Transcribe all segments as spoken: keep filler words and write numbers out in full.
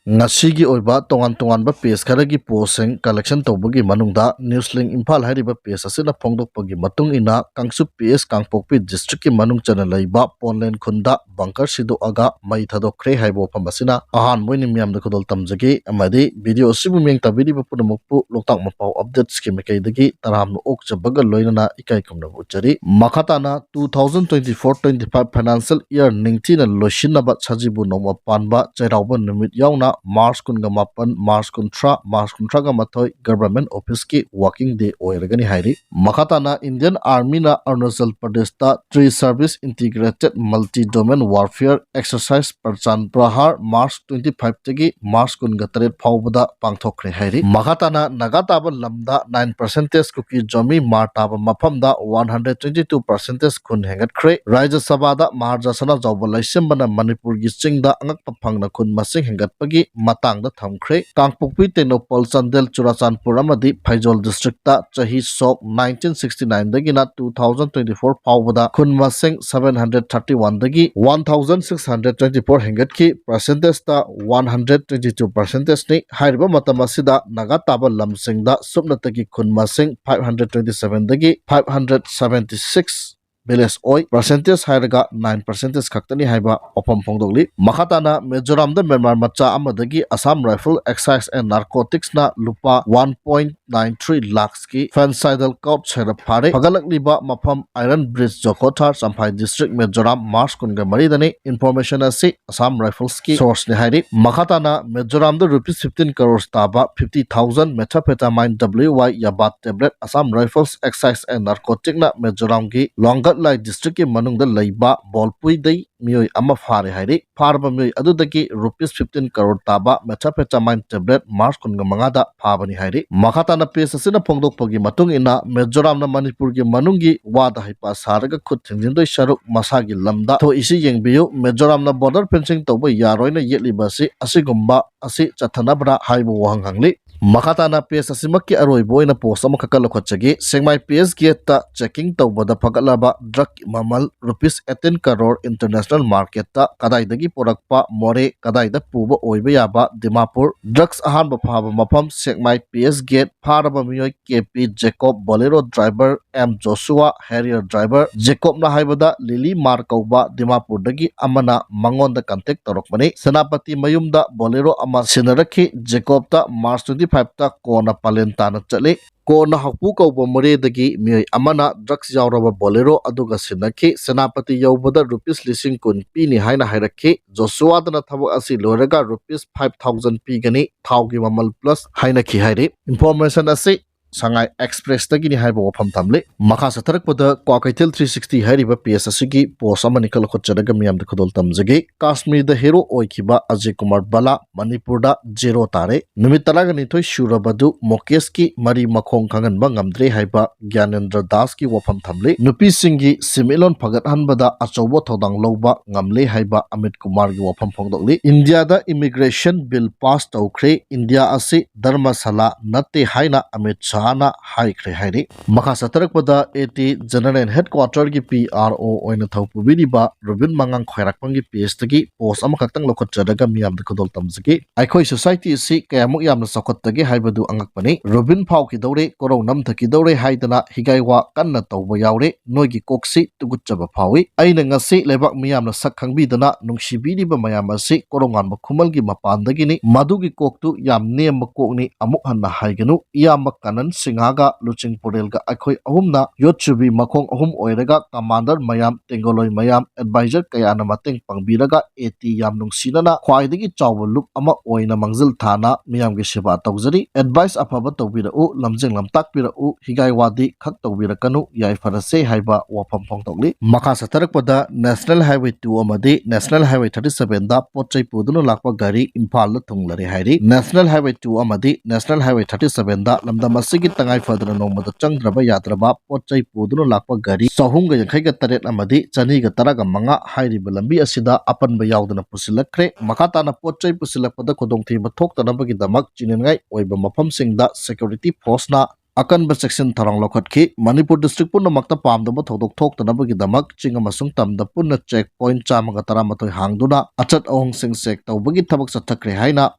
ꯉꯁꯤꯒꯤ ꯑꯣꯏꯕ ꯇꯣꯉꯥꯟ ꯇꯣꯉꯥꯟꯕ ꯄꯦꯖ ꯈꯔꯒꯤ ꯄꯣꯁꯁꯤꯡ ꯀꯂꯦꯛꯁꯟ ꯇꯧꯕꯒꯤ ꯃꯅꯨꯡꯗ ꯅ꯭ꯌꯨꯁ ꯂꯤꯡ ꯏꯝꯐꯥꯜ ꯍꯥꯏꯔꯤꯕ ꯄꯦꯖ ꯑꯁꯤꯅ ꯐꯣꯡꯗꯣꯛꯄꯒꯤ ꯃꯇꯨꯡ ꯏꯟꯅ ꯀꯥꯡꯆꯨꯞ ꯄꯤ ꯑꯦꯁ ꯀꯥꯡꯄꯣꯛꯄꯤ ꯗꯤꯁꯇ꯭ꯔꯤꯛꯀꯤ ꯃꯅꯨꯡ ꯆꯟꯅ ꯂꯩꯕ ꯄꯣꯟꯂꯦꯟ ꯈꯨꯟꯗ ꯕꯪꯀꯔ ꯁꯤꯗꯣꯛꯑꯒ ꯃꯩ ꯊꯥꯗꯣꯛꯈ꯭ꯔꯦ ꯍꯥꯏꯕ ꯋꯥꯐꯝ ꯑꯁꯤꯅ ꯑꯍꯥꯟꯕ ꯑꯣꯏꯅ ꯃꯤꯌꯥꯝꯗ ꯈꯨꯗꯣꯜ ꯇꯝꯖꯒꯦ꯫ ꯑꯃꯗꯤ ꯚꯤꯗꯤꯑꯣ ꯑꯁꯤꯕꯨ ꯃꯤꯠꯌꯦꯡ ꯇꯥꯕꯤꯔꯤꯕ ꯄꯨꯝꯅꯃꯛꯄꯨ ꯂꯣꯛꯇꯥꯛ ꯃꯄꯥꯎ ꯑꯞꯗꯦꯠꯁꯀꯤ ꯃꯥꯏꯀꯩꯗꯒꯤ ꯇꯔꯥꯝꯅ ꯑꯣꯛꯆꯕꯒ ꯂꯣꯏꯅꯅ ꯏꯀꯥꯏ ꯈꯨꯝꯅꯕ ꯎꯠꯆꯔꯤ꯫ ꯃꯈꯥ ꯇꯥꯅ two thousand twenty-four twenty-five financial year ꯅꯤꯡꯊꯤꯅ ꯂꯣꯏꯁꯤꯟꯅꯕ ꯁꯖꯤꯕꯨ ꯅꯣꯡꯃ ꯄꯥꯟꯕ ꯆꯩꯔꯥꯎꯕ ꯅꯨꯃꯤꯠ ꯌꯥꯎꯅ ꯃꯥꯔꯆ ꯀꯨꯟꯒ ꯃꯥꯄꯟ, ꯃꯥꯔꯆ ꯀꯨꯟꯊ꯭ꯔꯥ, ꯃꯥꯔꯆ ꯀꯨꯟꯊ꯭ꯔꯥꯒ ꯃꯥꯊꯣꯏ government officeꯀꯤ working day ꯑꯣꯏꯔꯒꯅꯤ ꯍꯥꯏꯔꯤ꯫ ꯃꯈꯥ ꯇꯥꯅ Indian Armyꯅ ꯑꯔꯨꯅꯥꯆꯜ ꯄ꯭ꯔꯗꯦꯁꯇ Tri Service Integrated Multi Domain Warfare Exercise Prachan Prahar March twenty five ꯇꯒꯤ ꯃꯥꯔꯆ ꯀꯨꯟꯒ ꯇꯔꯦꯠ ꯐꯥꯎꯕꯗ ꯄꯥꯡꯊꯣꯛꯈ꯭ꯔꯦ ꯍꯥꯏꯔꯤ꯫ ꯃꯈꯥ ꯇꯥꯅ ꯅꯥꯒꯥ ꯇꯥꯕ ꯂꯝꯗ nine percentage ꯀꯨꯀꯤ ꯖꯣꯃꯤ ꯃꯥꯔ ꯇꯥꯕ ꯃꯐꯝꯗ one hundred twenty two percentage ꯈꯨꯟ ꯍꯦꯟꯒꯠꯈ꯭ꯔꯦ꯫ ꯔꯥꯖ꯭ꯌ ꯁꯚꯥꯗ ꯃꯍꯥꯔꯥꯖꯥ ꯁꯅꯥꯖꯥꯎꯕ ꯂꯩꯁꯦꯝꯕꯅ ꯃꯅꯤꯄꯨꯔꯒꯤ ꯆꯤꯡꯗ ꯑꯉꯛꯄ ꯐꯪꯅ ꯈꯨꯟ ꯃꯁꯤꯡ ꯍꯦꯟꯒꯠꯄꯒꯤ ꯃꯇꯥꯡꯗ ꯊꯝꯈ꯭ꯔꯦ꯫ ꯀꯥꯡꯄꯣꯛꯄꯤ, ꯇꯦꯡꯅꯧꯄꯜ, ꯆꯥꯟꯗꯦꯜ, ꯆꯨꯔꯥꯆꯥꯟꯄꯨꯔ ꯑꯃꯗꯤ ꯐꯩꯖꯣꯜ ꯗꯤꯁꯇ꯭ꯔꯤꯛꯇ ꯆꯍꯤ ꯁꯣꯛ nineteen sixty nine ꯗꯒꯤꯅ two thousand twenty four ꯐꯥꯎꯕꯗ ꯈꯨꯟ ꯃꯁꯤꯡ seven hundred thirty one ꯗꯒꯤ one thousand six hundred twenty four ꯍꯦꯟꯒꯠꯈꯤ꯫ Percentageꯇ one hundred twenty two percentageꯅꯤ꯫ ꯍꯥꯏꯔꯤꯕ ꯃꯇꯝ ꯑꯁꯤꯗ ꯅꯥꯒꯥ ꯇꯥꯕ ꯂꯝꯁꯤꯡꯗ ꯁꯨꯞꯅꯇꯒꯤ ꯈꯨꯟ ꯃꯁꯤꯡ five hundred twenty seven ꯗꯒꯤ five hundred seventy six village ꯑꯣꯏ꯫ Percentage ꯍꯥꯏꯔꯒ nine percentage ꯈꯛꯇꯅꯤ ꯍꯥꯏꯕ ꯋꯥꯐꯝ ꯐꯣꯡꯗꯣꯛꯂꯤ꯫ ꯃꯈꯥ ꯇꯥꯅ ꯃꯤꯖꯣꯔꯥꯝꯗ ꯃ꯭ꯌꯥꯟꯃꯥꯔ ꯃꯆꯥ ꯑꯃꯗꯒꯤ Assam Rifle Excise and Narcoticsꯅ ꯂꯨꯄꯥ one point nine three lakhsꯀꯤ Phencydyl Cough Syrup ꯐꯥꯔꯦ꯫ ꯐꯒꯠꯂꯛꯂꯤꯕ ꯃꯐꯝ Iron Bridge, Zokhawthar, Champhai district, Mizoram, ꯃꯥꯔꯆ ꯀꯨꯟꯒ ꯃꯔꯤꯗꯅꯤ꯫ Information ꯑꯁꯤ Assam Riflesꯀꯤ sourceꯅꯤ ꯍꯥꯏꯔꯤ꯫ ꯃꯈꯥ ꯇꯥꯅ ꯃꯤꯖꯣꯔꯥꯝꯗ rupees fifteen crore ꯇꯥꯕ fifty thousand methamphetamine W Y ꯌꯥꯕꯥ tablet Assam Rifles Excise and Narcoticꯅ ꯃꯤꯖꯣꯔꯥꯝꯒꯤ ꯂꯣꯡꯒꯠꯂꯥꯏ ꯗꯤꯁꯇ꯭ꯔꯤꯛꯀꯤ ꯃꯅꯨꯡꯗ ꯂꯩꯕ ꯕꯣꯜꯄꯨꯏꯗꯩ ꯃꯤꯑꯣꯏ ꯑꯃ ꯐꯥꯔꯦ ꯍꯥꯏꯔꯤ꯫ ꯐꯥꯔꯕ ꯃꯤꯑꯣꯏ ꯑꯗꯨꯗꯒꯤ rupees fifteen crore ꯇꯥꯕ methamphetamine tablet ꯃꯥꯔꯆ ꯀꯨꯟꯒ ꯃꯉꯥꯗ ꯐꯥꯕꯅꯤ ꯍꯥꯏꯔꯤ꯫ ꯃꯈꯥ ꯇꯥꯅ ꯄꯦꯖ ꯑꯁꯤꯅ ꯐꯣꯡꯗꯣꯛꯄꯒꯤ ꯃꯇꯨꯡ ꯏꯟꯅ, ꯃꯤꯖꯣꯔꯥꯝꯅ ꯃꯅꯤꯄꯨꯔꯒꯤ ꯃꯅꯨꯡꯒꯤ ꯋꯥꯗ ꯍꯩꯄꯥ ꯁꯥꯔꯒ ꯈꯨꯠ ꯊꯤꯡꯖꯤꯟꯗꯣꯏ ꯁꯔꯨꯛ ꯃꯁꯥꯒꯤ ꯂꯝꯗ ꯊꯣꯛꯏꯁꯤ ꯌꯦꯡꯕꯤꯌꯨ꯫ ꯃꯤꯖꯣꯔꯥꯝꯅ border fencing ꯇꯧꯕ ꯌꯥꯔꯣꯏꯅ ꯌꯦꯠꯂꯤꯕ ꯑꯁꯤ ꯑꯁꯤꯒꯨꯝꯕ ꯑꯁꯤ ꯆꯠꯊꯅꯕ꯭ꯔꯥ ꯍꯥꯏꯕ ꯋꯥꯍꯪ ꯍꯪꯂꯤ꯫ ꯃꯈꯥ ꯇꯥꯅ ꯄꯦꯖ ꯑꯁꯤꯃꯛꯀꯤ ꯑꯔꯣꯏꯕ ꯑꯣꯏꯅ ꯄꯣꯁ ꯑꯃꯈꯛꯀ ꯂꯧꯈꯠꯆꯒꯦ꯫ ꯁꯦꯛꯃꯥꯏ ꯄꯤ ꯑꯦꯁ ꯒꯦꯠꯇ ꯆꯦꯀꯤꯡ ꯇꯧꯕꯗ ꯐꯒꯠꯂꯕ ꯗ꯭ꯔꯒꯀꯤ ꯃꯃꯜ ꯔꯨꯄꯤꯁ ꯑꯩꯠꯇꯤꯟ ꯀꯔꯣꯔ ꯏꯟꯇꯔꯅꯦꯁꯅꯦꯜ ꯃꯥꯔꯀꯦꯠꯇ ꯀꯗꯥꯏꯗꯒꯤ ꯄꯨꯔꯛꯄ, ꯃꯣꯔꯦ ꯀꯗꯥꯏꯗ ꯄꯨꯕ ꯑꯣꯏꯕ ꯌꯥꯕ? ꯗꯤꯃꯥꯄꯨꯔ꯫ ꯗ꯭ꯔꯒꯁ ꯑꯍꯥꯟꯕ ꯐꯥꯕ ꯃꯐꯝ ꯁꯦꯛꯃꯥꯏ ꯄꯤ ꯑꯦꯁ ꯒꯦꯠ꯫ ꯐꯥꯔꯕ ꯃꯤꯑꯣꯏ ꯀꯦ ꯄꯤ ꯖꯦꯀꯣꯕ, ꯕꯣꯂꯦꯔꯣ ꯗ꯭ꯔꯥꯏꯚꯔ ꯑꯦꯝ ꯖꯣꯁꯨꯋꯥ, ꯍꯦꯔꯤꯌꯔ ꯗ꯭ꯔꯥꯏꯚꯔ ꯖꯦꯀꯣꯕꯅ ꯍꯥꯏꯕꯗ ꯂꯤꯂꯤ ꯃꯥꯔ ꯀꯧꯕ ꯗꯤꯃꯥꯄꯨꯔꯗꯒꯤ ꯑꯃꯅ ꯃꯉꯣꯟꯗ ꯀꯟꯇꯦꯛ ꯇꯧꯔꯛꯄꯅꯤ꯫ ꯁꯦꯅꯥꯄꯇꯤ ꯃꯌꯨꯝꯗ ꯕꯣꯂꯦꯔꯣ ꯑꯃ ꯁꯤꯟꯅꯔꯛꯈꯤ꯫ ꯖꯦꯀꯣꯕꯇ ꯃꯥꯔꯆ ꯇ꯭ꯋꯦꯟꯇꯤ ꯐꯥꯏꯚꯇ ꯀꯣꯟꯅ ꯄꯥꯂꯦꯟ ꯇꯥꯅ ꯆꯠꯂꯤ꯫ ꯀꯣꯟꯅ ꯍꯧꯄꯨ ꯀꯧꯕ ꯃꯣꯔꯦꯗꯒꯤ ꯃꯤꯑꯣꯏ ꯑꯃꯅ ꯗ꯭ꯔꯒꯁ ꯌꯥꯎꯔꯕ ꯕꯣꯂꯦꯔꯣ ꯑꯗꯨꯒ ꯁꯤꯟꯅꯈꯤ꯫ ꯁꯦꯅꯥꯄꯇꯤ ꯌꯧꯕꯗ ꯔꯨꯄꯤꯁ ꯂꯤꯁꯤꯡ ꯀꯨꯟ ꯄꯤꯅꯤ ꯍꯥꯏꯅ ꯍꯥꯏꯔꯛꯈꯤ꯫ ꯖꯣꯁꯨꯋꯥꯗꯅ ꯊꯕꯛ ꯑꯁꯤ ꯂꯣꯏꯔꯒ ꯔꯨꯄꯤꯁ ꯐꯥꯏꯚ ꯊꯥꯎꯖꯟ ꯄꯤꯒꯅꯤ, ꯊꯥꯎꯒꯤ ꯃꯃꯜ ꯄ꯭ꯂꯁ ꯍꯥꯏꯅꯈꯤ ꯍꯥꯏꯔꯤ꯫ ꯏꯟꯐꯣꯔꯃꯦꯁꯟ ꯑꯁꯤ ꯁꯉꯥꯏ ꯑꯦꯛꯁꯄ꯭ꯔꯦꯁꯇꯒꯤꯅꯤ ꯍꯥꯏꯕ ꯋꯥꯐꯝ ꯊꯝꯂꯤ꯫ ꯃꯈꯥ ꯆꯠꯊꯔꯛꯄꯗ ꯀ꯭ꯋꯥꯀꯩꯊꯦꯜ ꯊ꯭ꯔꯤ ꯁꯤꯛꯁꯇꯤ ꯍꯥꯏꯔꯤꯕ ꯄꯦꯖ ꯑꯁꯤꯒꯤ ꯄꯣꯁ ꯑꯃꯅꯤꯈꯛ ꯂꯧꯈꯠꯆꯔꯒ ꯃꯤꯌꯥꯝꯗ ꯈꯨꯗꯣꯜ ꯇꯝꯖꯒꯦ꯫ ꯀꯥꯁꯃꯤꯔꯗ ꯍꯦꯔꯣ ꯑꯣꯏꯈꯤꯕ ꯑꯖꯌ ꯀꯨꯃꯥꯔ ꯕꯂꯥ ꯃꯅꯤꯄꯨꯔꯗ ꯖꯦꯔꯣ ꯇꯥꯔꯦ꯫ ꯅꯨꯃꯤꯠ ꯇꯔꯥꯒ ꯅꯤꯊꯣꯏ ꯁꯨꯔꯕꯗꯨ ꯃꯨꯀꯦꯁꯀꯤ ꯃꯔꯤ ꯃꯈꯣꯡ ꯈꯪꯍꯟꯕ ꯉꯝꯗ꯭ꯔꯦ ꯍꯥꯏꯕ ꯒ꯭ꯌꯥꯅꯦꯟꯗ꯭ꯔ ꯗꯥꯁꯀꯤ ꯋꯥꯐꯝ ꯊꯝꯂꯤ꯫ ꯅꯨꯄꯤꯁꯤꯡꯒꯤ ꯁꯦꯟꯃꯤꯠꯂꯣꯟ ꯐꯒꯠꯍꯟꯕꯗ ꯑꯆꯧꯕ ꯊꯧꯗꯥꯡ ꯂꯧꯕ ꯉꯝꯂꯦ ꯍꯥꯏꯕ ꯑꯃꯤꯠ ꯀꯨꯃꯥꯔꯒꯤ ꯋꯥꯐꯝ ꯐꯣꯡꯗꯣꯛꯂꯤ꯫ ꯏꯟꯗꯤꯌꯥꯗ ꯏꯃꯤꯒ꯭ꯔꯦꯁꯟ ꯕꯤꯜ ꯄꯥꯁ ꯇꯧꯈ꯭ꯔꯦ꯫ ꯏꯟꯗꯤꯌꯥ ꯑꯁꯤ ꯙꯔꯃꯁꯥꯂꯥ ꯅꯠꯇꯦ ꯍꯥꯏꯅ ꯑꯃꯤꯠ ꯁꯥꯍꯅ ꯍꯥꯏꯈ꯭ꯔꯦ ꯍꯥꯏꯔꯤ꯫ ꯃꯈꯥ ꯆꯠꯊꯔꯛꯄꯗ ꯑꯦ ꯇꯤ ꯖꯦꯅꯔꯦꯜ ꯍꯦꯗꯀ꯭ꯋꯥꯇꯔꯒꯤ ꯄꯤ ꯑꯥꯔ ꯑꯣ ꯑꯣꯏꯅ ꯊꯧ ꯄꯨꯕꯤꯔꯤꯕ ꯔꯨꯕꯤꯟ ꯃꯉꯥꯡ ꯈ꯭ꯋꯥꯏꯔꯥꯛꯄꯝꯒꯤ ꯄꯦꯖꯇꯒꯤ ꯄꯣꯁ ꯑꯃꯈꯛꯇꯪ ꯂꯧꯈꯠꯆꯔꯒ ꯃꯤꯌꯥꯝꯗ ꯈꯨꯗꯣꯜ ꯇꯝꯖꯒꯦ꯫ ꯑꯩꯈꯣꯏ ꯁꯣꯁꯥꯏꯇꯤ ꯑꯁꯤ ꯀꯌꯥꯃꯨꯛ ꯌꯥꯝꯅ ꯆꯥꯎꯈꯠꯇꯒꯦ ꯍꯥꯏꯕꯗꯨ ꯑꯉꯛꯄꯅꯤ꯫ ꯔꯨꯕꯤꯟ ꯐꯥꯎꯈꯤꯗꯧꯔꯦ, ꯀꯣꯔꯧ ꯅꯝꯊꯈꯤꯗꯧꯔꯦ ꯍꯥꯏꯗꯅ ꯍꯤꯒꯥꯏ ꯋꯥ ꯀꯟꯅ ꯇꯧꯕ ꯌꯥꯎꯔꯦ꯫ ꯅꯣꯏꯒꯤ ꯀꯣꯛꯁꯤ ꯇꯨꯒꯨꯠꯆꯕ ꯐꯥꯎꯏ꯫ ꯑꯩꯅ ꯉꯁꯤ ꯂꯩꯕꯥꯛ ꯃꯤꯌꯥꯝꯅ ꯁꯛ ꯈꯪꯕꯤꯗꯅ ꯅꯨꯡꯁꯤꯕꯤꯔꯤꯕ ꯃꯌꯥꯝ ꯑꯁꯤ ꯀꯣꯔꯧꯉꯥꯟꯕ ꯈꯨꯃꯜꯒꯤ ꯃꯄꯥꯟꯗꯒꯤꯅꯤ꯫ ꯃꯗꯨꯒꯤ ꯀꯣꯛꯇꯨ ꯌꯥꯝ ꯅꯦꯝꯕ ꯀꯣꯛꯅꯤ꯫ ꯑꯃꯨꯛ ꯍꯟꯅ ꯍꯥꯏꯒꯅꯨ꯫ ꯏꯌꯥꯝꯕ ꯀꯥꯅꯟ ꯁꯤꯡꯍꯒ ꯂꯨꯆꯤꯡ ꯄꯨꯔꯦꯜꯒ ꯑꯩꯈꯣꯏ ꯑꯍꯨꯝꯅ ꯌꯣꯠꯁꯨꯕꯤ ꯃꯈꯣꯡ ꯑꯍꯨꯝ ꯑꯣꯏꯔꯒ ꯀꯃꯥꯟꯗꯔ ꯃꯌꯥꯝ, ꯇꯦꯡꯒꯣꯂꯣꯏ ꯃꯌꯥꯝ, ꯑꯦꯗꯚꯥꯏꯖꯔ ꯀꯌꯥꯅ ꯃꯇꯦꯡ ꯄꯥꯡꯕꯤꯔꯒ ꯑꯦ ꯇꯤ ꯌꯥꯝ ꯅꯨꯡꯁꯤꯅꯅ ꯈ꯭ꯋꯥꯏꯗꯒꯤ ꯆꯥꯎꯕ ꯂꯨꯞ ꯑꯃ ꯑꯣꯏꯅ ꯃꯥꯡꯖꯤꯜ ꯊꯥꯅ ꯃꯤꯌꯥꯝꯒꯤ ꯁꯦꯕꯥ ꯇꯧꯖꯔꯤ꯫ ꯑꯦꯗꯚꯥꯏꯁ ꯑꯐꯕ ꯇꯧꯕꯤꯔꯛꯎ, ꯂꯝꯖꯤꯡ ꯂꯝꯇꯥꯛꯄꯤꯔꯛꯎ, ꯍꯤꯒꯥꯏ ꯋꯥꯗꯤ ꯈꯛ ꯇꯧꯕꯤꯔꯛꯀꯅꯨ, ꯌꯥꯏꯐꯔꯁꯦ ꯍꯥꯏꯕ ꯋꯥꯐꯝ ꯐꯣꯡꯗꯣꯛꯂꯤ꯫ ꯃꯈꯥ ꯆꯠꯊꯔꯛꯄꯗ ꯅꯦꯁꯅꯦꯜ ꯍꯥꯏꯋꯦ ꯇꯨ ꯑꯃꯗꯤ ꯅꯦꯁꯅꯦꯜ ꯍꯥꯏꯋꯦ ꯊꯥꯔꯇꯤ ꯁꯚꯦꯟꯗ ꯄꯣꯠ ꯆꯩ ꯄꯨꯗꯨꯅ ꯂꯥꯛꯄ ꯒꯥꯔꯤ ꯏꯝꯐꯥꯜꯗ ꯊꯨꯡꯂꯔꯦ ꯍꯥꯏꯔꯤ꯫ ꯅꯦꯁꯅꯦꯜ ꯍꯥꯏꯋꯦ ꯇꯨ ꯑꯃꯗꯤ ꯅꯦꯁꯅꯦꯜ ꯍꯥꯏꯋꯦ ꯊꯥꯔꯇꯤ ꯁꯚꯦꯟꯗ ꯂꯝꯗꯝ ꯑꯁꯤ ꯇꯒꯤ ꯇꯉꯥꯏ ꯐꯗꯅ ꯅꯣꯡꯃꯗ ꯆꯪꯗ꯭ꯔꯕ ꯌꯥꯗ꯭ꯔꯕ ꯄꯣꯠ ꯆꯩ ꯄꯨꯗꯨꯅ ꯂꯥꯛꯄ ꯒꯥꯔꯤ ꯆꯍꯨꯝꯒ ꯌꯥꯡꯈꯩꯒ ꯇꯔꯦꯠ ꯑꯃꯗꯤ ꯆꯅꯤꯒ ꯇꯔꯥꯒ ꯃꯉꯥ ꯍꯥꯏꯔꯤꯕ ꯂꯝꯕꯤ ꯑꯁꯤꯗ ꯑꯄꯟꯕ ꯌꯥꯎꯗꯅ ꯄꯨꯁꯤꯜꯂꯛꯈ꯭ꯔꯦ꯫ ꯃꯈꯥ ꯇꯥꯅ ꯄꯣꯠ ꯆꯩ ꯄꯨꯁꯤꯜꯂꯛꯄꯗ ꯈꯨꯗꯣꯡꯊꯤꯕ ꯊꯣꯛꯇꯅꯕꯒꯤꯗꯃꯛ ꯆꯤꯅꯤꯡꯉꯥꯏ ꯑꯣꯏꯕ ꯃꯐꯝꯁꯤꯡꯗ security force ꯅ ꯑꯀꯟꯕ ꯆꯦꯛꯁꯤꯟ ꯊꯧꯔꯥꯡ ꯂꯧꯈꯠꯈꯤ꯫ ꯃꯅꯤꯄꯨꯔ district ꯄꯨꯝꯅꯃꯛꯇ ꯄꯥꯝꯗꯕ ꯊꯧꯗꯣꯛ ꯊꯣꯛꯇꯅꯕꯒꯤꯗꯃꯛ ꯆꯤꯡ ꯑꯃꯁꯨꯡ ꯇꯝꯗ ꯄꯨꯟꯅ check point ꯆꯥꯝꯃꯒ ꯇꯔꯥꯃꯥꯊꯣꯏ ꯍꯥꯡꯗꯨꯅ ꯑꯆꯠ ꯑꯍꯣꯡꯁꯤꯡ check ꯇꯧꯕꯒꯤ ꯊꯕꯛ ꯆꯠꯊꯈ꯭ꯔꯦ ꯍꯥꯏꯅ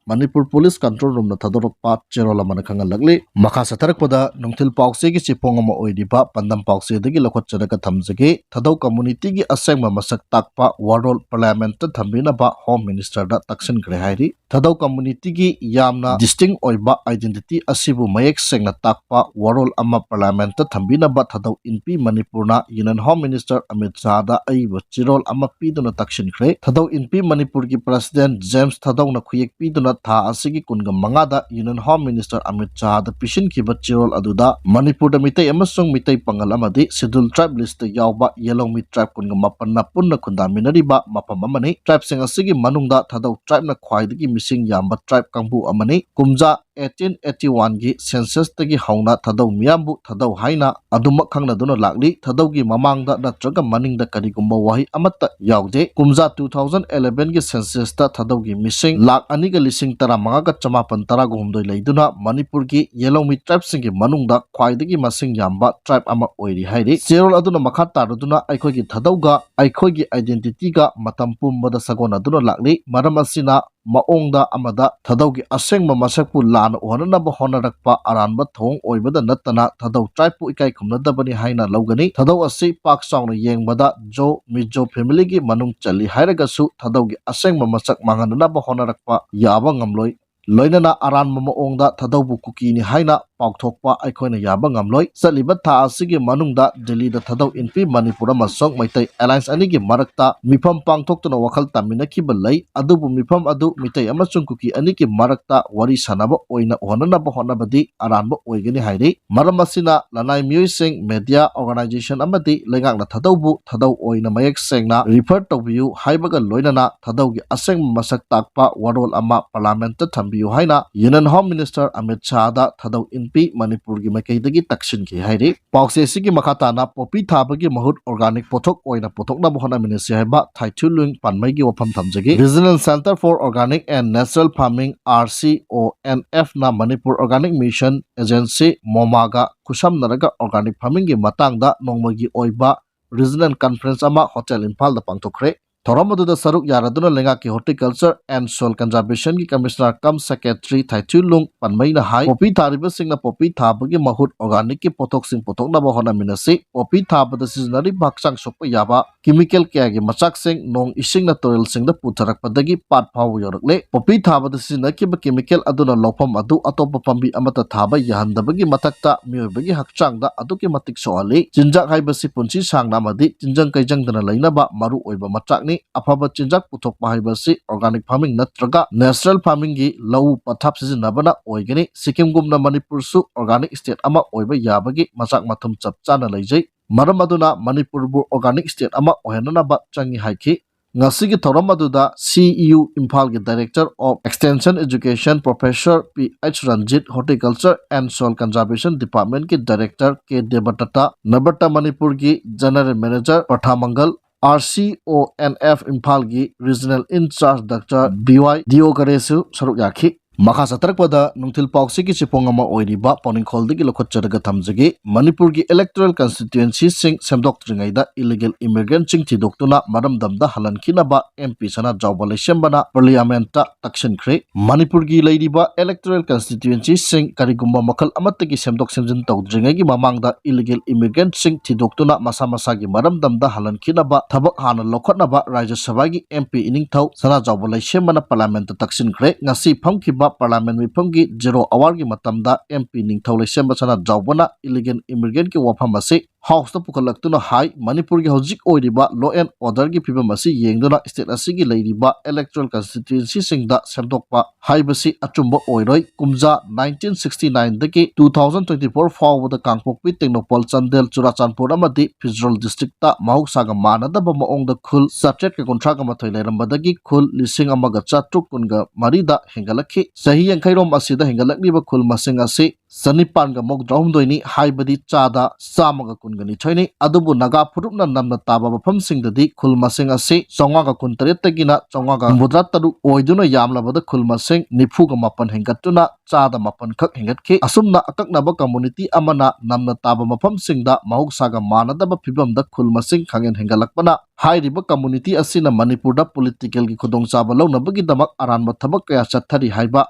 ꯃꯅꯤꯄꯨꯔ police control room ꯅ ꯊꯥꯗꯣꯔꯛꯄ ꯆꯦꯔꯣꯜ ꯑꯃꯅ ꯈꯪꯍꯜꯂꯛꯂꯤ꯫ ꯃꯈꯥ ꯆꯠꯊꯔꯛꯄꯗ ꯅꯨꯡꯊꯤꯜ ꯄꯥꯎꯆꯦꯒꯤ ꯆꯦꯐꯣꯡ ꯑꯃ ꯑꯣꯏꯔꯤꯕ ꯄꯥꯟꯗꯝ ꯄꯥꯎꯆꯦꯗꯒꯤ ꯂꯧꯈꯠꯆꯔꯒ ꯊꯝꯖꯒꯦ꯫ ꯊꯥꯗꯧ community ꯒꯤ ꯑꯁꯦꯡꯕ ꯃꯁꯛ ꯇꯥꯛꯄ ꯋꯥꯔꯣꯜ Parliament ꯇ ꯊꯝꯕꯤꯅꯕ Home Minister ꯗ ꯇꯛꯁꯤꯟꯈ꯭ꯔꯦ ꯍꯥꯏꯔꯤ꯫ ꯊꯥꯗꯧ community ꯒꯤ ꯌꯥꯝꯅ distinct ꯑꯣꯏꯕ identity ꯑꯁꯤꯕꯨ ꯃꯌꯦꯛ ꯁꯦꯡꯅ ꯇꯥꯛꯄ ꯋꯥꯔꯣꯜ ꯑꯃ Parliament ꯇ ꯊꯝꯕꯤꯅꯕ ꯊꯥꯗꯧ ꯏꯟꯄꯤ ꯃꯅꯤꯄꯨꯔꯅ Union Home Minister ꯑꯃꯤꯠ ꯁꯥꯍꯗ ꯑꯏꯕ ꯆꯦꯔꯣꯜ ꯑꯃ ꯄꯤꯗꯨꯅ ꯇꯛꯁꯤꯟꯈ꯭ꯔꯦ꯫ ꯊꯥꯗꯧ ꯏꯟꯄꯤ ꯃꯅꯤꯄꯨꯔꯒꯤ President ꯖꯦꯝꯁ ꯊꯥꯗꯧꯅ ꯈꯨꯌꯦꯛ ꯄꯤꯗꯨꯅ ꯊꯥ ꯑꯁꯤꯒꯤ ꯀꯨꯟꯒ ꯃꯉꯥꯗ Union Home Minister ꯑꯃꯤꯠ ꯁꯥꯍꯗ ꯄꯤꯁꯤꯟꯈꯤꯕ ꯆꯦꯔꯣꯜ ꯑꯗꯨꯗ ꯃꯅꯤꯄꯨꯔꯗ ꯃꯤꯇꯩ ꯑꯃꯁꯨꯡ ꯃꯤꯇꯩ ꯄꯥꯉꯜ ꯑꯃꯗꯤ Scheduled Tribe list ꯇ ꯌꯥꯎꯕ ꯌꯦꯂꯧꯃꯤ tribe ꯀꯨꯟꯒ ꯃꯥꯄꯟꯅ ꯄꯨꯟꯅ ꯈꯨꯟꯗꯥꯃꯤꯟꯅꯔꯤꯕ ꯃꯐꯝ ꯑꯃꯅꯤ꯫ Tribe ꯁꯤꯡ ꯑꯁꯤꯒꯤ ꯃꯅꯨꯡꯗ ꯊꯥꯗꯧ tribe ꯅ ꯈ꯭ꯋꯥꯏꯗꯒꯤ ꯃꯤꯁꯤꯡ ꯌꯥꯝꯕ tribe ꯀꯥꯡꯕꯨ ꯑꯃꯅꯤ꯫ ꯀꯨꯝꯖꯥ eighteen eighty one ꯒꯤ census ꯇꯒꯤ ꯍꯧꯅ ꯊꯥꯗꯧ ꯃꯤꯌꯥꯝꯕꯨ ꯊꯥꯗꯧ ꯍꯥꯏꯅ ꯑꯗꯨꯃꯛ ꯈꯪꯅꯗꯨꯅ ꯂꯥꯛꯂꯤ꯫ ꯊꯥꯗꯧꯒꯤ ꯃꯃꯥꯡꯗ ꯅꯠꯇ꯭ꯔꯒ ꯃꯅꯤꯡꯗ ꯀꯔꯤꯒꯨꯝꯕ ꯋꯥꯍꯩ ꯑꯃꯠꯇ ꯌꯥꯎꯗꯦ꯫ ꯀꯨꯝꯖꯥ two thousand eleven ꯒꯤ census ꯇ ꯊꯥꯗꯧꯒꯤ ꯃꯤꯁꯤꯡ ꯂꯥꯈ ꯑꯅꯤꯒ ꯂꯤꯁꯤꯡ ꯇꯔꯥꯃꯉꯥꯒ ꯆꯃꯥꯄꯟ ꯇꯔꯥꯒ ꯍꯨꯝꯗꯣꯏ ꯂꯩꯗꯨꯅ ꯃꯅꯤꯄꯨꯔꯒꯤ ꯌꯦꯂꯧꯃꯤ tribe ꯁꯤꯡꯒꯤ ꯃꯅꯨꯡꯗ ꯈ꯭ꯋꯥꯏꯗꯒꯤ ꯃꯁꯤꯡ ꯌꯥꯝꯕ tribe ꯑꯃ ꯑꯣꯏꯔꯤ ꯍꯥꯏꯔꯤ꯫ ꯆꯦꯔꯣꯜ ꯑꯗꯨꯅ ꯃꯈꯥ ꯇꯥꯔꯗꯨꯅ ꯑꯩꯈꯣꯏꯒꯤ ꯊꯥꯗꯧꯒ ꯑꯩꯈꯣꯏꯒꯤ identity ꯒ ꯃꯇꯝ ꯄꯨꯝꯕꯗ ꯁꯥꯒꯣꯟꯅꯗꯨꯅ ꯂꯥꯛꯂꯤ꯫ ꯃꯔꯝ ꯑꯁꯤꯅ ꯃꯑꯣꯡꯗ ꯑꯃꯗ ꯊꯥꯗꯧꯒꯤ ꯑꯁꯦꯡꯕ ꯃꯁꯛꯄꯨ ꯂꯥꯟꯅ ꯎꯍꯟꯅꯅꯕ ꯍꯣꯠꯅꯔꯛꯄ ꯑꯔꯥꯟꯕ ꯊꯧꯑꯣꯡ ꯑꯣꯏꯕꯗ ꯅꯠꯇꯅ ꯊꯥꯗꯧ tribe ꯄꯨ ꯏꯀꯥꯏ ꯈꯨꯝꯅꯗꯕꯅꯤ ꯍꯥꯏꯅ ꯂꯧꯒꯅꯤ꯫ ꯊꯥꯗꯧ ꯑꯁꯤ ꯄꯥꯛ ꯆꯥꯎꯅ ꯌꯦꯡꯕꯗ ꯖꯣ, ꯃꯤꯖꯣ family ꯒꯤ ꯃꯅꯨꯡ ꯆꯜꯂꯤ ꯍꯥꯏꯔꯒꯁꯨ ꯊꯥꯗꯧꯒꯤ ꯑꯁꯦꯡꯕ ꯃꯁꯛ ꯃꯥꯡꯍꯟꯅꯅꯕ ꯍꯣꯠꯅꯔꯛꯄ ꯌꯥꯕ ꯉꯝꯂꯣꯏ꯫ ꯂꯣꯏꯅꯅ ꯑꯔꯥꯟꯕ ꯃꯑꯣꯡꯗ ꯊꯥꯗꯧꯕꯨ ꯀꯨꯀꯤꯅꯤ ꯍꯥꯏꯅ ꯄꯥꯎꯊꯣꯛꯄ ꯑꯩꯈꯣꯏꯅ ꯌꯥꯕ ꯉꯝꯂꯣꯏ꯫ ꯆꯠꯂꯤꯕ ꯊꯥ ꯑꯁꯤꯒꯤ ꯃꯅꯨꯡꯗ ꯗꯤꯜꯂꯤꯗ ꯊꯥꯗꯧ ꯏꯟꯄꯤ ꯃꯅꯤꯄꯨꯔ ꯑꯃꯁꯨꯡ ꯃꯩꯇꯩ alliance ꯑꯅꯤꯒꯤ ꯃꯔꯛꯇ ꯃꯤꯐꯝ ꯄꯥꯡꯊꯣꯛꯇꯨꯅ ꯋꯥꯈꯜ ꯇꯥꯃꯤꯟꯅꯈꯤꯕ ꯂꯩ꯫ ꯑꯗꯨꯕꯨ ꯃꯤꯐꯝ ꯑꯗꯨ ꯃꯤꯇꯩ ꯑꯃꯁꯨꯡ ꯀꯨꯀꯤ ꯑꯅꯤꯒꯤ ꯃꯔꯛꯇ ꯋꯥꯔꯤ ꯁꯥꯅꯕ ꯑꯣꯏꯅ ꯎꯍꯟꯅꯅꯕ ꯍꯣꯠꯅꯕꯗꯤ ꯑꯔꯥꯟꯕ ꯑꯣꯏꯒꯅꯤ ꯍꯥꯏꯔꯤ꯫ ꯃꯔꯝ ꯑꯁꯤꯅ ꯂꯅꯥꯏ ꯃꯤꯑꯣꯏꯁꯤꯡ, media organization ꯑꯃꯗꯤ ꯂꯩꯉꯥꯛꯅ ꯊꯥꯗꯧꯕꯨ ꯊꯥꯗꯧ ꯑꯣꯏꯅ ꯃꯌꯦꯛ ꯁꯦꯡꯅ refer ꯇꯧꯕꯤꯌꯨ ꯍꯥꯏꯕꯒ ꯂꯣꯏꯅꯅ ꯊꯥꯗꯧꯒꯤ ꯑꯁꯦꯡꯕ ꯃꯁꯛ ꯇꯥꯛꯄ ꯋꯥꯔꯣꯜ ꯑꯃ Parliament ꯇ ꯊꯝꯕꯤꯌꯨ ꯍꯥꯏꯅ Union Home Minister ꯑꯃꯤꯠ ꯁꯥꯍꯗ ꯊꯥꯗꯧ ꯄꯤ ꯃꯅꯤꯄꯨꯔꯒꯤ ꯃꯥꯏꯀꯩꯗꯒꯤ ꯇꯛꯁꯤꯟꯈꯤ ꯍꯥꯏꯔꯤ꯫ ꯄꯥꯎꯆꯦ ꯑꯁꯤꯒꯤ ꯃꯈꯥ ꯇꯥꯅ ꯄꯣꯄꯤ ꯊꯥꯕꯒꯤ ꯃꯍꯨꯠ organic ꯄꯣꯠꯊꯣꯛ ꯑꯣꯏꯅ ꯄꯨꯊꯣꯛꯅꯕ ꯍꯣꯠꯅꯃꯤꯟꯅꯁꯤ ꯍꯥꯏꯕ ꯊꯥꯏꯊꯨꯏꯂꯨꯡ ꯄꯥꯟꯃꯩꯒꯤ ꯋꯥꯐꯝ ꯊꯝꯖꯒꯦ꯫ Regional Centre for Organic and Natural Farming, R C O N F, ꯅ Manipur Organic Mission Agency, ꯃꯣꯃꯥꯒ ꯈꯨꯠꯁꯝꯅꯔꯒ organic farming ꯒꯤ ꯃꯇꯥꯡꯗ ꯅꯣꯡꯃꯒꯤ ꯑꯣꯏꯕ regional conference ꯑꯃ ꯍꯣꯇꯦꯜ ꯏꯝꯐꯥꯜꯗ ꯄꯥꯡꯊꯣꯛꯈ꯭ꯔꯦ꯫ ꯊꯧꯔꯝ ꯑꯗꯨꯗ ꯁꯔꯨꯛ ꯌꯥꯔꯗꯨꯅ ꯂꯩꯉꯥꯛꯀꯤ Horticulture and Soil Conservation ꯒꯤ Commissioner cum Secretary ꯊꯥꯏꯊꯨꯏꯂꯨꯡ ꯄꯥꯟꯃꯩꯅ ꯍꯥꯏ, ꯄꯣꯄꯤ ꯊꯥꯔꯤꯕꯁꯤꯡꯅ ꯄꯣꯄꯤ ꯊꯥꯕꯒꯤ ꯃꯍꯨꯠ organic ꯀꯤ ꯄꯣꯠꯊꯣꯛꯁꯤꯡ ꯄꯨꯊꯣꯛꯅꯕ ꯍꯣꯠꯅꯃꯤꯟꯅꯁꯤ꯫ ꯄꯣꯄꯤ ꯊꯥꯕꯗ ꯁꯤꯖꯤꯟꯅꯔꯤꯕ ꯍꯛꯆꯥꯡ ꯁꯣꯛꯄ ꯌꯥꯕ chemical ꯀꯌꯥꯒꯤ ꯃꯆꯥꯛꯁꯤꯡ ꯅꯣꯡ ꯏꯁꯤꯡꯅ ꯇꯨꯔꯦꯜꯁꯤꯡꯗ ꯄꯨꯊꯔꯛꯄꯗꯒꯤ ꯄꯥꯠ ꯐꯥꯎꯕ ꯌꯧꯔꯛꯂꯦ꯫ ꯄꯣꯄꯤ ꯊꯥꯕꯗ ꯁꯤꯖꯤꯟꯅꯈꯤꯕ chemical ꯑꯗꯨꯅ ꯂꯧꯐꯝ ꯑꯗꯨ ꯑꯇꯣꯞꯄ ꯄꯥꯝꯕꯤ ꯑꯃꯠꯇ ꯊꯥꯕ ꯌꯥꯍꯟꯗꯕꯒꯤ ꯃꯊꯛꯇ ꯃꯤꯑꯣꯏꯕꯒꯤ ꯍꯛꯆꯥꯡꯗ ꯑꯗꯨꯛꯀꯤ ꯃꯇꯤꯛ ꯁꯣꯛꯍꯜꯂꯤ꯫ ꯆꯤꯟꯖꯥꯛ ꯍꯥꯏꯕꯁꯤ ꯄꯨꯟꯁꯤ ꯁꯥꯡꯅ ꯑꯃꯗꯤ ꯇꯤꯟꯖꯪ ꯀꯩꯖꯪꯗꯅ ꯂꯩꯅꯕ ꯃꯔꯨ ꯑꯣꯏꯕ ꯃꯆꯥꯛꯅꯤ꯫ ꯑꯐꯕ ꯆꯤꯟꯖꯥꯛ ꯄꯨꯊꯣꯛꯄ ꯍꯥꯏꯕꯁꯤ organic farming ꯅꯠꯇ꯭ꯔꯒ natural farming ꯒꯤ ꯂꯧꯎ ꯄꯊꯥꯞ ꯁꯤꯖꯤꯟꯅꯕꯅ ꯑꯣꯏꯒꯅꯤ꯫ ꯁꯤꯛꯀꯤꯝꯒꯨꯝꯅ ꯃꯅꯤꯄꯨꯔꯁꯨ organic state ꯑꯃ ꯑꯣꯏꯕ ꯌꯥꯕꯒꯤ ꯃꯆꯥꯛ ꯃꯊꯨꯝ ꯆꯞ ꯆꯥꯅ ꯂꯩꯖꯩ꯫ ꯃꯔꯝ ꯑꯗꯨꯅ ꯃꯅꯤꯄꯨꯔꯕꯨ organic state ꯑꯃ ꯑꯣꯏꯍꯟꯅꯅꯕ ꯆꯪꯏ ꯍꯥꯏꯈꯤ꯫ ꯉꯁꯤꯒꯤ ꯊꯧꯔꯝ ꯑꯗꯨꯗ C E U ꯏꯝꯐꯥꯜꯒꯤ Director of Extension Education Professor P H Ranjit, Horticulture and Soil Conservation Department ꯀꯤ Director K ꯗꯦꯕꯗꯠꯇ, ꯅꯕꯇ ꯃꯅꯤꯄꯨꯔꯒꯤ General Manager ꯄ꯭ꯔꯊꯥ ꯃꯪꯒꯜ, R C O N F ꯏꯝꯐꯥꯜꯒꯤ Regional In Charge Doctor B Y ꯗꯤꯌꯣꯀꯔꯦꯁꯨ ꯁꯔꯨꯛ ꯌꯥꯈꯤ꯫ ꯃꯈꯥ ꯆꯠꯊꯔꯛꯄꯗ ꯅꯨꯡꯊꯤꯜ ꯄꯥꯎꯆꯦꯒꯤ ꯆꯦꯐꯣꯡ ꯑꯃ ꯑꯣꯏꯔꯤꯕ ꯄꯥꯎꯅꯤꯡꯈꯣꯜꯗꯒꯤ ꯂꯧꯈꯠꯆꯔꯒ ꯊꯝꯖꯒꯦ꯫ ꯃꯅꯤꯄꯨꯔꯒꯤ electoral constituency ꯁꯤꯡ ꯁꯦꯝꯗꯣꯛꯇ꯭ꯔꯤꯉꯩꯗ illegal immigrant ꯁꯤꯡ ꯊꯤꯗꯣꯛꯇꯨꯅ ꯃꯔꯝꯗꯝꯗ ꯍꯜꯍꯟꯈꯤꯅꯕ M P ꯁꯅꯥꯖꯥꯎꯕ ꯂꯩꯁꯦꯝꯕꯅ Parliament ꯇ ꯇꯛꯁꯤꯟꯈ꯭ꯔꯦ꯫ ꯃꯅꯤꯄꯨꯔꯒꯤ ꯂꯩꯔꯤꯕ electoral constituency ꯁꯤꯡ ꯀꯔꯤꯒꯨꯝꯕ ꯃꯈꯜ ꯑꯃꯠꯇꯒꯤ ꯁꯦꯝꯗꯣꯛ ꯁꯦꯝꯖꯤꯟ ꯇꯧꯗ꯭ꯔꯤꯉꯩꯒꯤ ꯃꯃꯥꯡꯗ illegal immigrant ꯁꯤꯡ ꯊꯤꯗꯣꯛꯇꯨꯅ ꯃꯁꯥ ꯃꯁꯥꯒꯤ ꯃꯔꯝꯗꯝꯗ ꯍꯜꯍꯟꯈꯤꯅꯕ ꯊꯕꯛ ꯍꯥꯟꯅ ꯂꯧꯈꯠꯅꯕ ꯔꯥꯖ꯭ꯌ ꯁꯚꯥꯒꯤ M P ꯏꯅꯤꯡꯊꯧ ꯁꯅꯥꯖꯥꯎꯕ ꯂꯩꯁꯦꯝꯕꯅ Parliament ꯇ ꯇꯛꯁꯤꯟꯈ꯭ꯔꯦ꯫ ꯉꯁꯤ ꯐꯝꯈꯤꯕ Parliament ꯃꯤꯐꯝꯒꯤ zero hour ꯒꯤ ꯃꯇꯝꯗ M P ꯅꯤꯡꯊꯧ ꯂꯩꯁꯦꯝꯕ ꯁꯅꯥꯖꯥꯎꯕꯅ illegal immigrant ꯀꯤ ꯋꯥꯐꯝ ꯑꯁꯤ House ꯇ ꯄꯨꯈꯠꯂꯛꯇꯨꯅ ꯍꯥꯏ, ꯃꯅꯤꯄꯨꯔꯒꯤ ꯍꯧꯖꯤꯛ ꯑꯣꯏꯔꯤꯕ law and order ꯒꯤ ꯐꯤꯕꯝ ꯑꯁꯤ ꯌꯦꯡꯗꯨꯅ state ꯑꯁꯤꯒꯤ ꯂꯩꯔꯤꯕ electoral constituency ꯁꯤꯡꯗ ꯁꯦꯝꯗꯣꯛꯄ ꯍꯥꯏꯕꯁꯤ ꯑꯆꯨꯝꯕ ꯑꯣꯏꯔꯣꯏ꯫ ꯀꯨꯝꯖꯥ nineteen sixty nine ꯗꯒꯤ two thousand twenty four ꯐꯥꯎꯕꯗ ꯀꯥꯡꯄꯣꯛꯄꯤ, ꯇꯦꯡꯅꯧꯄꯜ, ꯆꯥꯟꯗꯦꯜ, ꯆꯨꯔꯥꯆꯥꯟꯄꯨꯔ ꯑꯃꯗꯤ ꯐꯤꯖꯔꯣꯜ district ꯇ ꯃꯍꯧꯁꯥꯒ ꯃꯥꯟꯅꯗꯕ ꯃꯑꯣꯡꯗ ꯈꯨꯜ ꯆꯥꯇ꯭ꯔꯦꯠꯀ ꯀꯨꯟꯊ꯭ꯔꯥꯒ ꯃꯥꯊꯣꯏ ꯂꯩꯔꯝꯕꯗꯒꯤ ꯈꯨꯜ ꯂꯤꯁꯤꯡ ꯑꯃꯒ ꯆꯥꯇ꯭ꯔꯨꯛ ꯀꯨꯟꯒ ꯃꯔꯤꯗ ꯍꯦꯟꯒꯠꯂꯛꯈꯤ꯫ ꯆꯍꯤ ꯌꯥꯡꯈꯩꯔꯣꯝ ꯑꯁꯤꯗ ꯍꯦꯟꯒꯠꯂꯛꯂꯤꯕ ꯈꯨꯜ ꯃꯁꯤꯡ ꯑꯁꯤ ꯆꯅꯤꯄꯥꯟꯒ ꯃꯧꯗ꯭ꯔꯥꯍꯨꯝꯗꯣꯏꯅꯤ, ꯍꯥꯏꯕꯗꯤ ꯆꯥꯗ ꯆꯥꯝꯃꯒ ꯀꯨꯟꯒ ꯅꯤꯊꯣꯏꯅꯤ꯫ ꯑꯗꯨꯕꯨ ꯅꯥꯒꯥ ꯐꯨꯔꯨꯞꯅ ꯅꯝꯅ ꯇꯥꯕ ꯃꯐꯝꯁꯤꯡꯗꯗꯤ ꯈꯨꯜ ꯃꯁꯤꯡ ꯑꯁꯤ ꯆꯥꯝꯃꯉꯥꯒ ꯀꯨꯟꯇꯔꯦꯠꯇꯒꯤꯅ ꯆꯥꯝꯃꯉꯥꯒ ꯍꯨꯝꯐꯨꯇꯔꯥ ꯇꯔꯨꯛ ꯑꯣꯏꯗꯨꯅ ꯌꯥꯝꯂꯕꯗ ꯈꯨꯜ ꯃꯁꯤꯡ ꯅꯤꯐꯨꯒ ꯃꯥꯄꯟ ꯍꯦꯟꯒꯠꯇꯨꯅ ꯆꯥꯗ ꯃꯥꯄꯟ ꯈꯛ ꯍꯦꯟꯒꯠꯈꯤ꯫ ꯑꯁꯨꯝꯅ ꯑꯀꯛꯅꯕ ꯀꯝꯃꯨꯅꯤꯇꯤ ꯑꯃꯅ ꯅꯝꯅ ꯇꯥꯕ ꯃꯐꯝꯁꯤꯡꯗ ꯃꯍꯧꯁꯥꯒ ꯃꯥꯟꯅꯗꯕ ꯐꯤꯕꯝꯗ ꯈꯨꯜ ꯃꯁꯤꯡ ꯈꯪꯍꯦꯟ ꯍꯦꯟꯒꯠꯂꯛꯄꯅ ꯍꯥꯏꯔꯤꯕ ꯀꯝꯃꯨꯅꯤꯇꯤ ꯑꯁꯤꯅ ꯃꯅꯤꯄꯨꯔꯗ ꯄꯣꯂꯤꯇꯤꯀꯦꯜꯒꯤ ꯈꯨꯗꯣꯡꯆꯥꯕ ꯂꯧꯅꯕꯒꯤꯗꯃꯛ ꯑꯔꯥꯟꯕ ꯊꯕꯛ ꯀꯌꯥ ꯆꯠꯊꯔꯤ ꯍꯥꯏꯕ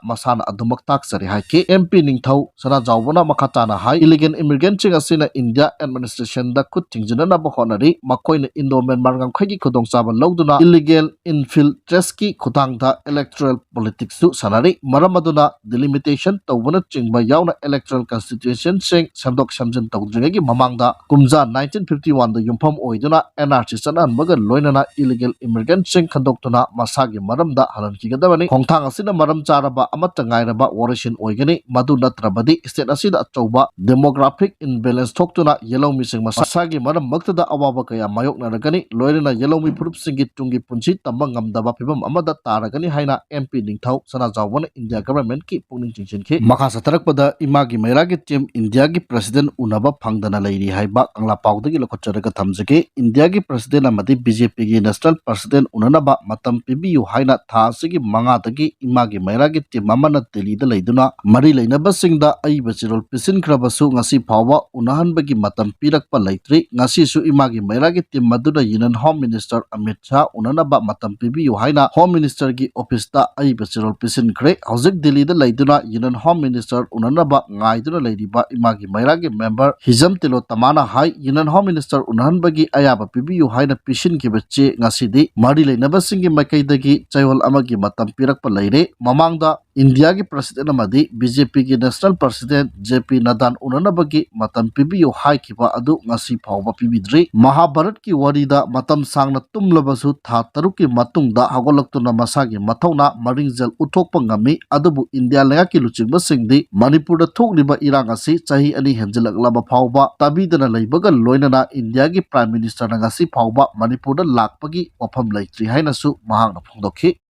ꯃꯁꯥꯅ ꯑꯗꯨꯃꯛ ꯇꯥꯛꯆꯔꯦ ꯍꯥꯏꯈꯤ꯫ ꯑꯦꯝ ꯄꯤ ꯅꯤꯡꯊꯧ ꯁꯅꯥꯖꯥꯎꯕꯅ ꯃꯈꯥ ꯇꯥꯅ ꯍꯥꯏ, ꯏꯂꯤꯒꯦꯜ ꯏꯃꯤꯒ꯭ꯔꯦꯟꯁꯤꯡ ꯑꯁꯤꯅ ꯏꯟꯗꯤꯌꯥ ꯑꯦꯗꯃꯤꯅꯤꯁꯇ꯭ꯔꯦꯁꯟꯗ ꯈꯨꯠ ꯊꯤꯡꯖꯤꯟꯅꯅꯕ ꯍꯣꯠꯅꯔꯤ꯫ ꯃꯈꯣꯏꯅ ꯏꯟꯗꯣ ꯃ꯭ꯌꯥꯟꯃꯥꯔ ꯉꯝꯈꯩꯒꯤ ꯈꯨꯗꯣꯡꯆꯥꯕ ꯂꯧꯗꯨꯅ ꯏꯂꯤꯒꯦꯜ ꯏꯟꯐꯤꯜꯇ꯭ꯔꯦꯁꯀꯤ ꯈꯨꯠꯊꯥꯡꯗ ꯏꯂꯦꯛꯇꯣꯔꯦꯜ ꯄꯣꯂꯤꯇꯤꯛꯁꯁꯨ ꯁꯥꯟꯅꯔꯤ꯫ ꯃꯔꯝ ꯑꯗꯨꯅ ꯗꯤꯂꯤꯃꯤꯇꯦꯁꯟ ꯇꯧꯕꯅꯆꯤꯡꯕ ꯌꯥꯎꯅ ꯏꯂꯦꯛꯇꯣꯔꯦꯜ ꯀꯟꯁꯇꯤꯇ꯭ꯌꯨꯁꯟꯁꯤꯡ ꯁꯦꯝꯗꯣꯛ ꯁꯦꯝꯖꯤꯟ ꯇꯧꯗ꯭ꯔꯤꯉꯩꯒꯤ ꯃꯃꯥꯡꯗ ꯀꯨꯝꯖꯥ ꯅꯥꯏꯟꯇꯤꯟ ꯐꯤꯐꯇꯤ ꯋꯥꯟꯗ ꯌꯨꯝꯐꯝ ꯑꯣꯏꯗꯨꯅ ꯑꯦꯟ ꯑꯥꯔ ꯁꯤ ꯆꯠꯅꯍꯟꯕꯒ ꯂꯣꯏꯅꯅ ꯏꯂꯤꯒꯦꯜ ꯏꯃꯤꯒ꯭ꯔꯦꯟꯁꯤꯡ ꯈꯟꯗꯣꯛꯇꯨꯅ ꯃꯁꯥꯒꯤ ꯃꯔꯝꯗ ꯍꯜꯍꯟꯈꯤꯒꯗꯕꯅꯤ꯫ ꯈꯣꯡꯊꯥꯡ ꯑꯁꯤꯅ ꯃꯔꯝ ꯆꯥꯔꯕ ꯑꯃꯠꯇ ꯉꯥꯏꯔꯕ ꯋꯥꯔꯣꯏꯁꯤꯟ ꯑꯣꯏꯒꯅꯤ꯫ ꯃꯗꯨ ꯅꯠꯇ꯭ꯔꯕꯗꯤ ꯁ꯭ꯇꯦꯠ ꯑꯁꯤꯗ ꯑꯆꯧꯕ ꯗꯦꯃꯣꯒ꯭ꯔꯥꯐꯤꯛ ꯏꯝꯕꯦꯂꯦꯟꯁ ꯊꯣꯛꯇꯨꯅ ꯌꯦꯂꯧꯃꯤꯁꯤꯡ ꯃꯁꯥꯒꯤ ꯃꯔꯝꯃꯛꯇꯗ ꯑꯋꯥꯕ ꯀꯌꯥ ꯃꯥꯌꯣꯛꯅꯔꯒꯅꯤ꯫ ꯂꯣꯏꯅꯅ ꯌꯦꯂꯧꯃꯤ ꯐꯨꯔꯨꯞꯁꯤꯡꯒꯤ ꯇꯨꯡꯒꯤ ꯄꯨꯟꯁꯤ ꯇꯝꯕ ꯉꯝꯗꯕ ꯐꯤꯕꯝ ꯑꯃꯗ ꯇꯥꯔꯒꯅꯤ ꯍꯥꯏꯅ ꯑꯦꯝ ꯄꯤ ꯅꯤꯡꯊꯧ ꯁꯅꯥꯖꯥꯎꯕꯅ ꯏꯟꯗꯤꯌꯥ ꯒꯚꯔꯟꯃꯦꯟꯠꯀꯤ ꯄꯨꯛꯅꯤꯡ ꯆꯤꯡꯁꯤꯟꯈꯤ꯫ ꯃꯈꯥ ꯆꯠꯊꯔꯛꯄꯗ ꯏꯃꯥꯒꯤ ꯃꯩꯔꯥꯒꯤ ꯇꯤꯝ ꯏꯟꯗꯤꯌꯥꯒꯤ ꯄ꯭ꯔꯁꯤꯗꯦꯟꯠ ꯎꯅꯕ ꯐꯪꯗꯅ ꯂꯩꯔꯤ ꯍꯥꯏꯕ ꯀꯪꯂꯥ ꯄꯥꯎꯗꯒꯤ ꯂꯧꯈꯠꯆꯔꯒ ꯊꯝꯖꯒꯦ꯫ ꯏꯟꯗꯤꯌꯥꯒꯤ ꯄ꯭ꯔꯁꯤꯗꯦꯟꯠ ꯑꯃꯗꯤ ꯕꯤ ꯖꯦ ꯄꯤꯒꯤ ꯅꯦꯁꯅꯦꯜ ꯄ꯭ꯔꯁꯤꯗꯦꯟꯠ ꯎꯅꯅꯕ ꯃꯇꯝ ꯄꯤꯕꯤꯌꯨ ꯍꯥꯏꯅ ꯊꯥ ꯑꯁꯤꯒꯤ ꯃꯉꯥꯗꯒꯤ ꯏꯃꯥꯒꯤ ꯃꯩꯔꯥꯒꯤ ꯇꯤꯝ ꯑꯃꯅ ꯗꯤꯜꯂꯤꯗ ꯂꯩꯗꯨꯅ ꯃꯔꯤ ꯂꯩꯅꯕꯁꯤꯡꯗ ꯑꯏꯕ ꯆꯦꯔꯣꯜ ꯄꯤꯁꯤꯟꯈ꯭ꯔꯕꯁꯨ ꯉꯁꯤ ꯐꯥꯎꯕ ꯎꯅꯍꯟꯕꯒꯤ ꯃꯇꯝ ꯄꯤꯔꯛꯄ ꯂꯩꯇ꯭ꯔꯤ꯫ ꯉꯁꯤꯁꯨ ꯏꯃꯥꯒꯤ ꯃꯩꯔꯥꯒꯤ ꯇꯤꯝ ꯑꯗꯨꯅ union home minister Amit Shah ꯎꯅꯅꯕ ꯃꯇꯝ ꯄꯤꯕꯤꯌꯨ ꯍꯥꯏꯅ ꯍꯣꯝ ꯃꯤꯅꯤꯁꯇꯔꯒꯤ ꯑꯣꯐꯤꯁꯇ ꯑꯏꯕ ꯆꯦꯔꯣꯜ ꯄꯤꯁꯤꯟꯈ꯭ꯔꯦ꯫ ꯍꯧꯖꯤꯛ ꯗꯤꯜꯂꯤꯗ ꯂꯩꯗꯨꯅ ꯌꯨꯅꯤꯌꯟ ꯍꯣꯝ ꯃꯤꯅꯤꯁꯇꯔ ꯎꯅꯅꯕ ꯉꯥꯏꯗꯨꯅ ꯂꯩꯔꯤꯕ ꯏꯃꯥꯒꯤ ꯃꯩꯔꯥꯒꯤ ꯃꯦꯝꯕꯔ ꯍꯤꯖꯝ ꯇꯤꯂꯣꯇꯃꯥꯅ ꯍꯥꯏ, ꯌꯨꯅꯤꯌꯟ ꯍꯣꯝ ꯃꯤꯅꯤꯁꯇꯔ ꯎꯅꯍꯟꯕꯒꯤ ꯑꯌꯥꯕ ꯄꯤꯕꯤꯌꯨ ꯍꯥꯏꯅ ꯄꯤꯁꯤꯟꯈꯤꯕ ꯆꯦ ꯉꯁꯤꯗꯤ ꯃꯔꯤ ꯂꯩꯅꯕꯁꯤꯡꯒꯤ ꯃꯥꯏꯀꯩꯗꯒꯤ ꯆꯌꯣꯜ ꯑꯃꯒꯤ ꯃꯇꯝ ꯄꯤꯔꯛꯄ ꯂꯩꯔꯦ꯫ ꯃꯃꯥꯡꯗ ꯏꯟꯗꯤꯌꯥꯒꯤ ꯄ꯭ꯔꯁꯤꯗꯦꯟꯠ ꯑꯃꯗꯤ ꯕꯤ ꯖꯦ ꯄꯤꯒꯤ ꯅꯦꯁꯅꯦꯜ ꯄ꯭ꯔꯁꯤꯗꯦꯟꯠ ꯖꯦ ꯄꯤ ꯅꯗꯥꯟ ꯎꯅꯅꯕꯒꯤ ꯃꯇꯝ ꯄꯤꯕꯤꯌꯨ ꯍꯥꯏꯈꯤꯕ ꯑꯗꯨ ꯉꯁꯤ ꯐꯥꯎꯕ ꯄꯤꯕꯤꯗ꯭ꯔꯤ꯫ ꯃꯍꯥꯚꯥꯔꯠꯀꯤ ꯋꯥꯔꯤꯗ ꯃꯇꯝ ꯁꯥꯡꯅ ꯇꯨꯝꯂꯕꯁꯨ ꯊꯥ ꯇꯔꯨꯛꯀꯤ ꯃꯇꯨꯡꯗ ꯍꯧꯒꯠꯂꯛꯇꯨꯅ ꯃꯁꯥꯒꯤ ꯃꯊꯧꯅꯥ ꯃꯔꯤꯡꯖꯦꯜ ꯎꯠꯊꯣꯛꯄ ꯉꯝꯃꯤ꯫ ꯑꯗꯨꯕꯨ ꯏꯟꯗꯤꯌꯥ ꯂꯩꯉꯥꯛꯀꯤ ꯂꯨꯆꯤꯡꯕꯁꯤꯡꯗꯤ ꯃꯅꯤꯄꯨꯔꯗ ꯊꯣꯛꯂꯤꯕ ꯏꯔꯥꯡ ꯑꯁꯤ ꯆꯍꯤ ꯑꯅꯤ ꯍꯦꯟꯖꯤꯜꯂꯛꯂꯕ ꯐꯥꯎꯕ ꯇꯥꯕꯤꯗꯅ ꯂꯩꯕꯒ ꯂꯣꯏꯅꯅ ꯏꯟꯗꯤꯌꯥꯒꯤ ꯄ꯭ꯔꯥꯏꯝ ꯃꯤꯅꯤꯁꯇꯔꯅ ꯉꯁꯤ ꯐꯥꯎꯕ ꯃꯅꯤꯄꯨꯔꯗ ꯂꯥꯛꯄꯒꯤ ꯋꯥꯐꯝ ꯂꯩꯇ꯭ꯔꯤ ꯍꯥꯏꯅꯁꯨ ꯃꯍꯥꯛꯅ ꯐꯣꯡꯗꯣꯛꯈꯤ꯫